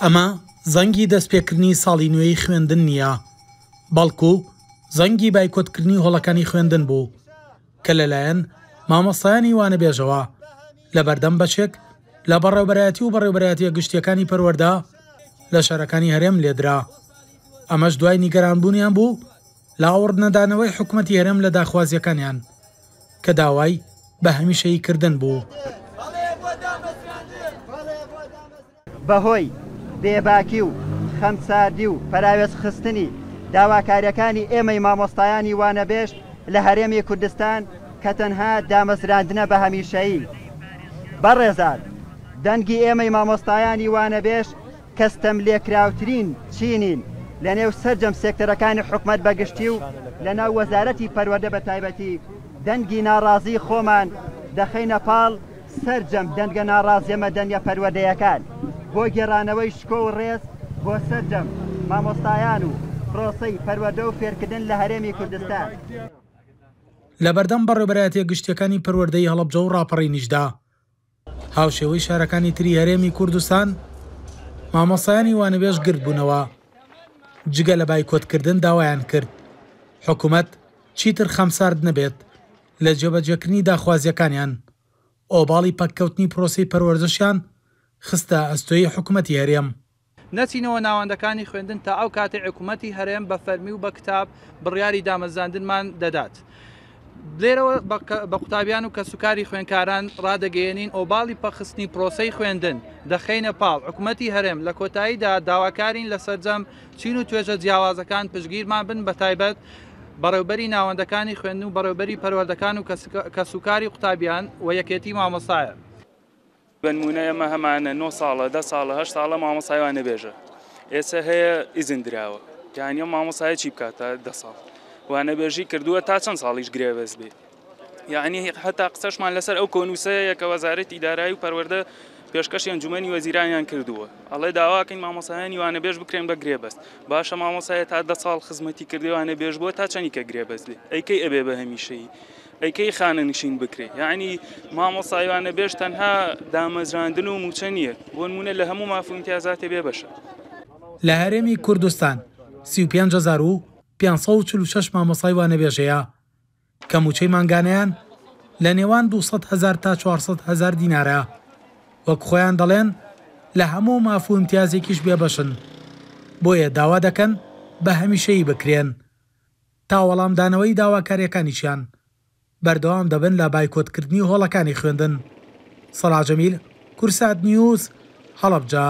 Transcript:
ئەمە زەنگی دەستپێکردنی ساڵی نوێی خوێندن نییە، بەڵکو زەنگی بایکۆتکردنی هۆڵەکانی خوێندن بوو کە لەلایەن مامۆستایانی وانەبێژەوە لەبەردەم بەشێک لە بەڕێوبەرایەتی و بەڕێوبەرایەتیە گشتیەکانی پەروەردە لە شارەکانی هەرێم لێدرا. ئەمەش دوای نیگەرانبوونیان بوو لە ئاوڕنەدانەوەی حکومەتی هەرێم لە داخوازیەکانیان کە داوای بە هەمیشەیی کردن بوو. بەهۆی بێباکی و خەمساردی و پەراوێزخستنی داواکاریەکانی ئێمەی مامۆستایانی وانەبێژ لە هەرێمی کوردستان کە تەنها دامەزراندنە بە هەمیشەیی. بەڕێزان دەنگی ئێمەی مامۆستایانی وانەبێژ کە ستەملێکراوترین چینین لەنێو سەرجەم سێکتەرەکانی حکومەت بە گشتی و لەناو وەزارەتی پەروەردە بە تایبەتی، دەنگی ناڕازیی خۆمان دەخەینە پاڵ سەرجەم دەنگە ناڕازییە مەدەنییە پەروەردەیەکان بۆ گێڕانەوەی شکۆ و ڕێز بۆ سەرجەم مامۆستایان و پرۆسەی پەروەردە و فێرکردن لە هەرێمی کوردستان. لەبەردەم بەڕێوبەرایەتیە گشتیەکانی پەروەردەی هەڵەبجە و ڕاپەڕینیشدا هاوشێوەی شارەکانی تری هەرێمی کوردستان مامۆستایانی وانەبێژ گردبوونەوە، جگە لە بایکۆتکردن داوایان کرد حکومەت چیتر خەمسارد نەبێت لە جێبەجێکردنی داخوازییەکانیان، ئۆباڵی پەککەوتنی پرۆسەی پەروەردەشیان خستە ئەستۆی حکومەتی هەرێم. نەچینەوە ناوەندەکانی خوێندن تا ئەو کاتەی حکومەتی هەرێم بە فەرمی و بە کتاب بڕیاری دامەزراندنمان دەدات. لێرەوە بە قوتابیان و کەسوکاری خوێندکاران ڕادەگەیەنین ئۆباڵی پەخستنی پرۆسەی خوێندن دەخەینە پاڵ حکومەتی هەرێم لە کۆتاییدا داواکارین لە سەرجەم چین و توێژە جیاوازەکان پشتگیرمان بن بەتایبەت بەڕێوبەری ناوەندەکانی خوێندن و بەڕێوبەری پەروەردەکان و کەسوکاری قوتابیان و یەکێتی مامۆستایان. بەنمونە ئێمە هەمانە نۆ ساڵە دە ساڵە هەشت ساڵە مامۆستای وانەبێژە ئێستا هەیە ئیزن دراوە یانی ئەم مامۆستایە چی بکات تا دە ساڵ وانەبێژی کردووە تا چەند ساڵیش گرێبەست بێ یعنی هەتا قسەشمان لەسەر ئەو کۆنووسەیە کە وەزارەتی دارایی و پەروەردە پێشکەشی ئەنجومەنی وەزیرانیان کردووە ئەڵێ داواکەین مامۆستایانی وانەبێژ بکرێن بە گرێبەست باشە مامۆستایە تا دە ساڵ خزمەتی کردی وانەبێژ بووە تا چەنی کە گرێبەست بێ ئەی کەی ئەبێ بە هەمیشەیی ئەی کەی خانەنشین بکرێ یەعنی مامۆستای وانەبێژ تەنها دامەزراندن و موچە نییە بۆ نمونە لە هەموو ماف و ئیمتیازاتێ بێ بەشە. لە هەرێمی کوردستان 35,546 مامۆستای وانەبێژ هەیە کە مووچەی مانگانەیان لە نێوان 200 هەزار تا 400 هەزار دینارە، وەک خۆیان دەڵێن لە هەموو ماف و ئیمتیازێکیش بێبەشن، بۆیە داوا دەکەن بە هەمیشەیی بکرێن. تا وەڵامدانەوەی داواکارییەکانیشیان بەردەوام دەبن لە بایکۆتکردنی هۆڵەکانی خوێندن. سەڵاح جەمیل، کوردسات نیوز، هەڵەبجە.